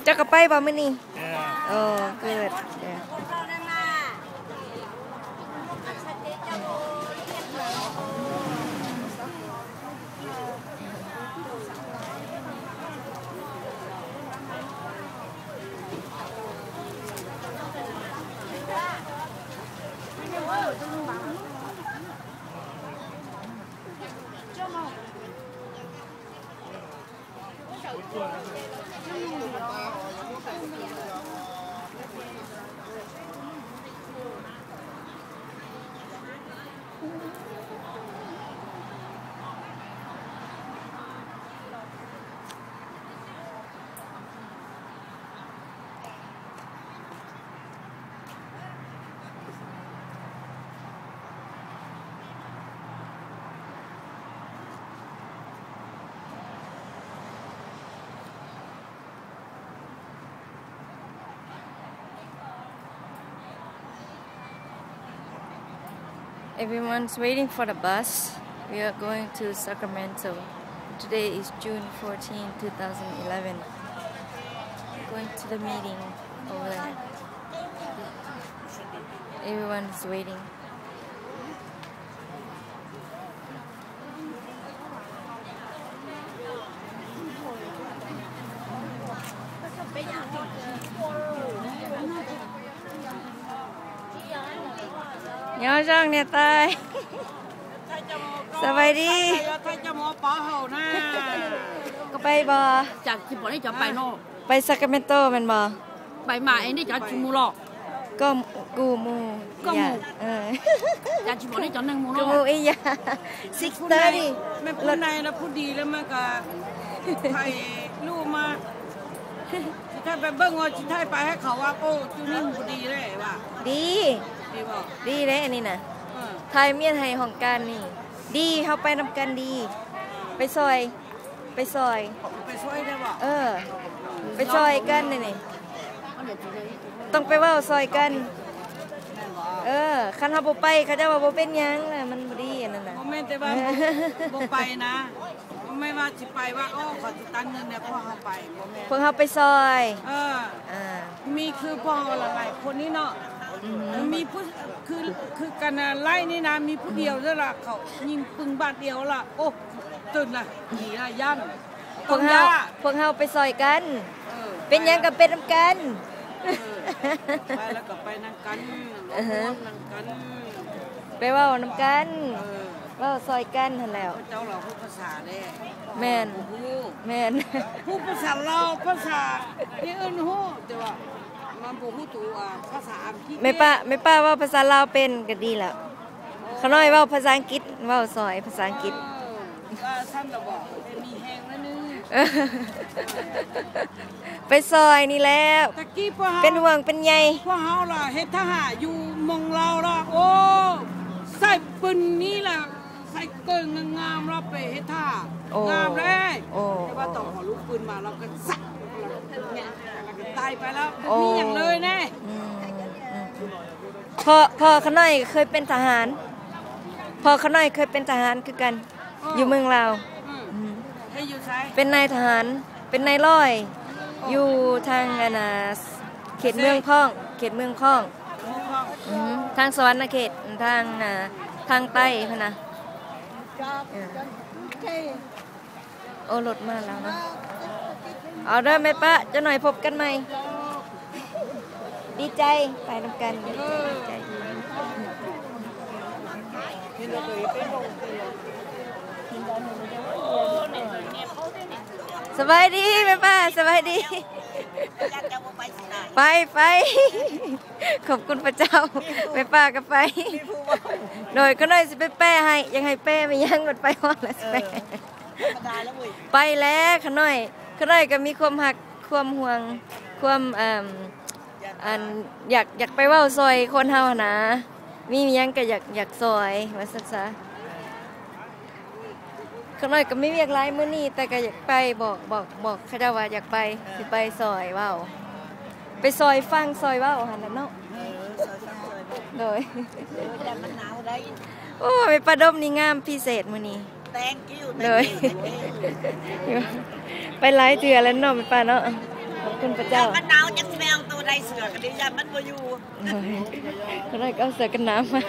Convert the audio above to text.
ເຈົ້າກໍໄປບໍ່ມື້ນີ້? ເອີ ເອີ ເກີດ ເອີ. Everyone's waiting for the bus. We are going to Sacramento. Today is June fourteen, two thousand eleven. Going to the meeting over there. Everyone's waiting. ຍາວຊ່າງແນວໃຕ້ ສະບາຍດີ ກໍໄປບໍ່? ຈາກທີ່ບໍ່ໄດ້ຈະໄປເນາະ ໄປຊາຄຣາເມນໂຕແມ່ນບໍ່? ໄປມາເອງນີ້ຈະຊຸມມຸລອກ ກໍກູໝູ່ ກໍໝູ່ ເອີ ຈະຊິບອກນີ້ຈະໜຶ່ງໝູ່ເນາະ ກູໝູ່ອີຫຍັງ ຊິກເຕີນີ້ ແມ່ນຜູ້ໃນລະຜູ້ດີລະ ມັນກະໄທລູກມາ ຊິໄທໄປເບິ່ງວ່າ ຊິໄທໄປໃຫ້ເຂົາວ່າ ໂອ້ ຈຸນີ້ບໍ່ດີເດ້ວ່າ ດີ ດີບໍ່? ດີເດ້ອັນນີ້ນະ ເອີ ໄທມຽນໃຫ້ຫ້ອງການນີ້ ດີ ເຮົາໄປນຳກັນດີ ໄປຊ່ອຍ ໄປຊ່ອຍ ໄປຊ່ອຍໄດ້ບໍ່? ເອີ ໄປຊ່ອຍກັນນີ້ ຕ້ອງໄປເວົ້າຊ່ອຍກັນ ເອີ ຄັນເຮົາບໍ່ໄປ ເຂົາເຈົ້າວ່າບໍ່ເປັນຫຍັງນະ ມັນບໍ່ດີອັນນັ້ນນະ ບໍ່ແມ່ນແຕ່ວ່າບໍ່ໄປນະ ບໍ່ແມ່ນວ່າຊິໄປວ່າ ໂອ້ ເຂົາຊິຕັດເງິນໃຫ້ພວກເຮົາໄປ ບໍ່ແມ່ນ ພວກເຮົາໄປຊ່ອຍ ເອີ ອ່າ ມີຄືພວກເຮົາຫຼາຍໆຄົນນີ້ເນາະ ອືຮຶ ມີຜູ້ ຄື ຄືກັນນະ ໄລ່ນີ້ນະ ມີຜູ້ດຽວເດີລະ ເຂົາຍິງປຶ້ງບາດດຽວລະ ໂອ້ ຕື່ນລະ ໜີລະ ຢ້ານ ພວກເຮົາ ພວກເຮົາໄປຊ່ອຍກັນ ເອີ ເປັນຫຍັງກໍເປັນນຳກັນ ເອີ ໄປແລ້ວກໍໄປນຳກັນ ເອີ ນຳກັນ ໄປເວົ້ານຳກັນ ເອີ ເວົ້າຊ່ອຍກັນຫັ້ນແຫຼ້ວ ເຈົ້າລາວຮູ້ພາສາເດ້ ແມ່ນ ແມ່ນ ຮູ້ພາສາລາວ ພາສາທີ່ອື່ນຮູ້ ແຕ່ວ່າມັນບໍ່ຮູ້ຕົວພາສາອັງກິດ ແມ່ປ້າ ແມ່ປ້າເວົ້າພາສາລາວເປັນກໍດີແລ້ວ ຂ້ານ້ອຍເວົ້າພາສາອັງກິດ ເວົ້າຊ່ອຍພາສາອັງກິດ ເອີ ວ່າຊັ້ນລະບໍ ໄດ້ມີແຮງໜ້ອຍໜຶ່ງ ໄປຊ່ອຍນີ້ແລ້ວ ຕະກີ້ພວກເຮົາ ເປັນຫ່ວງເປັນໃຍ ພວກເຮົາລະເຮັດທະຫານຢູ່ເມືອງລາວລະ ໂອ້ ໃສ່ປືນນີ້ລະ ໃສ່ເກີງງາມໆ ລະໄປເຮັດທ່າ ໂອ້ ງາມເດ້ ໂອ້ ແຕ່ວ່າຕອນເຂົາລຸກປືນມາ ລະກໍສັກ ລະກໍແຍະ ລະກໍຕາຍໄປລະ ໂອ້ ບໍ່ມີຫຍັງເລີຍເດ້ ອືມ ອືມ ອືມ ພໍ່ ພໍ່ຂ້ານ້ອຍເຄີຍເປັນທະຫານ ພໍ່ຂ້ານ້ອຍເຄີຍເປັນທະຫານຄືກັນ ເອີ ຢູ່ເມືອງລາວ ອືມ ອືມ ເຮັດຢູ່ໃສ? ເປັນນາຍທະຫານ ເປັນນາຍຮ້ອຍ ໂອ້ ຢູ່ທາງ ອັນນ່າ ເຂດເມືອງພ້ອງ ເຂດເມືອງພ້ອງ ເມືອງພ້ອງ ອືມ ທາງສະຫວັນນະເຂດ ທາງ ອ່າ ທາງໃຕ້ພຸ້ນນະ ເອີ ໂອ້ ລົດມາແລ້ວເນາະ ເອົາເດີແມ່ປ້າ ຈັກໜ່ອຍພົບກັນໃໝ່ ດີໃຈ ໄປນຳກັນ ດີໃຈ ສະບາຍດີແມ່ປ້າ ສະບາຍດີ ໄປ ໄປ ຂອບຄຸນພະເຈົ້າ ແມ່ປ້າກໍໄປ ໂດຍ ຂ້ານ້ອຍຊິໄປແປໃຫ້ ຢາກໃຫ້ແປແມ່ນຫຍັງ ບັດໄປຮອດແລ້ວຊິແປ ເອີ ໄປແລ້ວຂ້ານ້ອຍ ຂ້ານ້ອຍກໍມີຄວາມຮັກ ຄວາມຫ່ວງ ຄວາມ ເອີ່ມ ອັນ ຢາກ ຢາກໄປເວົ້າຊ່ອຍຄົນເຮົາຫັ້ນນະ ມີຫຍັງກໍຢາກ ຢາກຊ່ອຍ ວ່າຊັ້ນຊະ. ຂ້ານ້ອຍກໍມີວຽກຫຼາຍມື້ນີ້ ແຕ່ກໍຢາກໄປ ບອກ ບອກ ບອກເຂົາເຈົ້າວ່າຢາກໄປ ເອີ ຊິໄປຊ່ອຍເວົ້າ ໄປຊ່ອຍຟັງຊ່ອຍເວົ້າຫັ້ນແຫຼະເນາະ ເອີ ຊ່ອຍຟັງຊ່ອຍເວົ້າ ໂດຍ ໂອ້ຍ ແຕ່ມັນໜາວໄດ໋ ໂອ້ຍ ປ້າດົມນີ້ງາມພິເສດມື້ນີ້ Thank you ໂດຍ Thank you ໄປຫຼາຍເທື່ອແລ້ວເນາະ ປ້າເນາະ. ຄຸນພະເຈົ້າ ມັນໜາວ ຈັກຊິໄປເອົາໂຕໃດ ເສື້ອກໍດີ ຢ້ານມັນບໍ່ຢູ່. ໂອ້ຍ ກໍເລີຍເອົາເສື້ອກັນໜາວມາ.